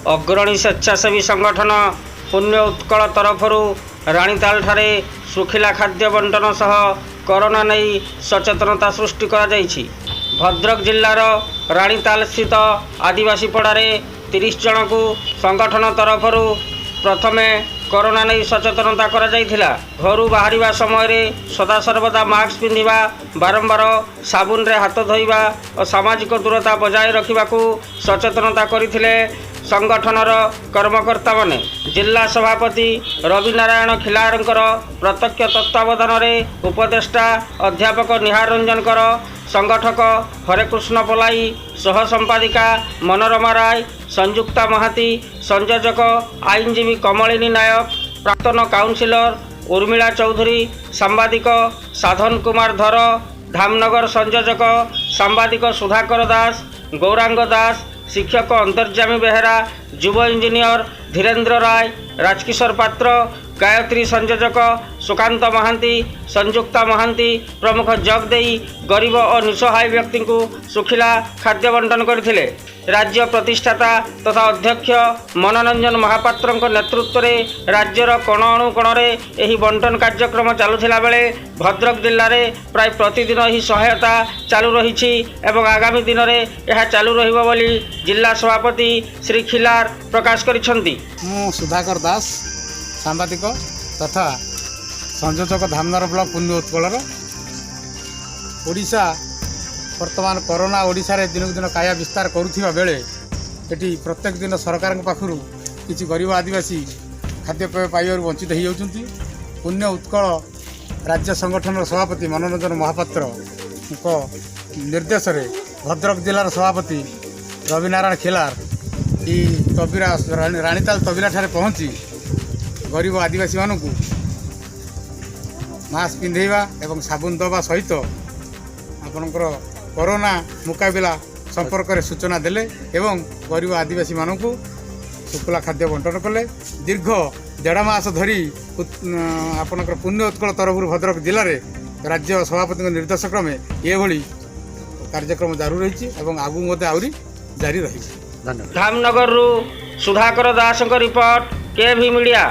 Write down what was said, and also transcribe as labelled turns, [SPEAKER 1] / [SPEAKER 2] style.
[SPEAKER 1] ଅଗ୍ରଣୀ ସ୍ୱେଚ୍ଛାସେବୀ ସଂଗଠନ ପୁଣ୍ୟ ଉତ୍କଳ ତରଫରୁ ରାଣୀତାଲଠାରେ ଶୁଖିଲା ଖାଦ୍ୟ ବଣ୍ଟନ ସହ କରୋନା ନେଇ ସଚେତନତା ସୃଷ୍ଟି କରାଯାଇଛି। ଭଦ୍ରକ ଜିଲ୍ଲାର ରାଣୀତାଲସ୍ଥିତ ଆଦିବାସୀ ପଡ଼ାରେ 30 ଜଣଙ୍କୁ ସଂଗଠନ ତରଫରୁ ପ୍ରଥମେ କରୋନା ନେଇ ସଚେତନତା କରାଯାଇଥିଲା। ଘରୁ ବାହାରିବା ସମୟରେ ସଦାସର୍ବଦା ମାସ୍କ ପିନ୍ଧିବା, ବାରମ୍ବାର ସାବୁନରେ ହାତ ଧୋଇବା ଓ ସାମାଜିକ ଦୂରତା ବଜାୟ ରଖିବାକୁ ସଚେତନତା କରିଥିଲେ ସଂଗଠନର କର୍ମକର୍ତ୍ତାମାନେ। ଜିଲ୍ଲା ସଭାପତି ରବିନାରାୟଣ ଖିଲାରଙ୍କର ପ୍ରତ୍ୟକ୍ଷ ତତ୍ତ୍ୱାବଧାନରେ ଉପଦେଷ୍ଟା ଅଧ୍ୟାପକ ନିହାର ରଞ୍ଜନ କର, ସଂଗଠକ ହରେକୃଷ୍ଣ ପଲାଇ, ସହ ସମ୍ପାଦିକା ମନୋରମା ରାୟ, ସଂଯୁକ୍ତା ମହାନ୍ତି, ସଂଯୋଜକ ଆଇନଜୀବୀ କମଳିନୀ ନାୟକ, ପ୍ରାକ୍ତନ କାଉନସିଲର ଉର୍ମିଳା ଚୌଧୁରୀ, ସାମ୍ବାଦିକ ସାଧନ କୁମାର ଧର, ଧାମନଗର ସଂଯୋଜକ ସାମ୍ବାଦିକ ସୁଧାକର ଦାସ, ଗୌରାଙ୍ଗ ଦାସ, ଶିକ୍ଷକ ଅନ୍ତର୍ଯାମୀ ବେହେରା, ଯୁବ ଇଞ୍ଜିନିୟର ଧୀରେନ୍ଦ୍ର ରାୟ, ରାଜକିଶୋର ପାତ୍ର, ଗାୟତ୍ରୀ ସଂଯୋଜକ ସୁକାନ୍ତ ମହାନ୍ତି, ସଂଯୁକ୍ତା ମହାନ୍ତି ପ୍ରମୁଖ ଯୋଗ ଦେଇ ଗରିବ ଓ ନିଃସହାୟ ବ୍ୟକ୍ତିଙ୍କୁ ଶୁଖିଲା ଖାଦ୍ୟ ବଣ୍ଟନ କରିଥିଲେ। ରାଜ୍ୟ ପ୍ରତିଷ୍ଠାତା ତଥା ଅଧ୍ୟକ୍ଷ ମନୋରଞ୍ଜନ ମହାପାତ୍ରଙ୍କ ନେତୃତ୍ୱରେ ରାଜ୍ୟର କୋଣ ଅନୁକୋଣରେ ଏହି ବଣ୍ଟନ କାର୍ଯ୍ୟକ୍ରମ ଚାଲୁଥିଲା ବେଳେ ଭଦ୍ରକ ଜିଲ୍ଲାରେ ପ୍ରାୟ ପ୍ରତିଦିନ ଏହି ସହାୟତା ଚାଲୁ ରହିଛି ଏବଂ ଆଗାମୀ ଦିନରେ ଏହା ଚାଲୁ ରହିବ ବୋଲି ଜିଲ୍ଲା ସଭାପତି ଶ୍ରୀ ଖିଲାର ପ୍ରକାଶ କରିଛନ୍ତି।
[SPEAKER 2] ମୁଁ ସୁଧାକର ଦାସ, ସାମ୍ବାଦିକ ତଥା ସଂଯୋଜକ, ଧାମନଗର ବ୍ଲକ ପୁଣ୍ୟ ଉତ୍କଳର। ଓଡ଼ିଶା ବର୍ତ୍ତମାନ କରୋନା ଓଡ଼ିଶାରେ ଦିନକୁ ଦିନ କାୟା ବିସ୍ତାର କରୁଥିବା ବେଳେ ଏଠି ପ୍ରତ୍ୟେକ ଦିନ ସରକାରଙ୍କ ପାଖରୁ କିଛି ଗରିବ ଆଦିବାସୀ ଖାଦ୍ୟପେୟ ପାଇବାରୁ ବଞ୍ଚିତ ହୋଇଯାଉଛନ୍ତି। ପୁଣ୍ୟ ଉତ୍କଳ ରାଜ୍ୟ ସଂଗଠନର ସଭାପତି ମନୋରଞ୍ଜନ ମହାପାତ୍ରଙ୍କ ନିର୍ଦ୍ଦେଶରେ ଭଦ୍ରକ ଜିଲ୍ଲାର ସଭାପତି ରବିନାରାୟଣ ଖିଲାର ଏଇ ତବିରା, ରାଣୀତାଲ ତବିରାଠାରେ ପହଞ୍ଚି ଗରିବ ଆଦିବାସୀମାନଙ୍କୁ ମାସ୍କ ପିନ୍ଧେଇବା ଏବଂ ସାବୁନ ଦେବା ସହିତ ଆପଣଙ୍କର କରୋନା ମୁକାବିଲା ସମ୍ପର୍କରେ ସୂଚନା ଦେଲେ ଏବଂ ଗରିବ ଆଦିବାସୀମାନଙ୍କୁ ଶୁଖିଲା ଖାଦ୍ୟ ବଣ୍ଟନ କଲେ। ଦୀର୍ଘ ଦେଢ଼ ମାସ ଧରି ଆପଣଙ୍କର ପୁଣ୍ୟ ଉତ୍କଳ ତରଫରୁ ଭଦ୍ରକ ଜିଲ୍ଲାରେ ରାଜ୍ୟ ସଭାପତିଙ୍କ ନିର୍ଦ୍ଦେଶ କ୍ରମେ ଏଭଳି କାର୍ଯ୍ୟକ୍ରମ ଜାରି ରହିଛି ଏବଂ ଆଗକୁ ମଧ୍ୟ ଆହୁରି ଜାରି ରହିବ।
[SPEAKER 3] ଧନ୍ୟବାଦ।
[SPEAKER 1] ଧାମନଗରରୁ ସୁଧାକର ଦାସଙ୍କ ରିପୋର୍ଟ, କେଭି ମିଡ଼ିଆ।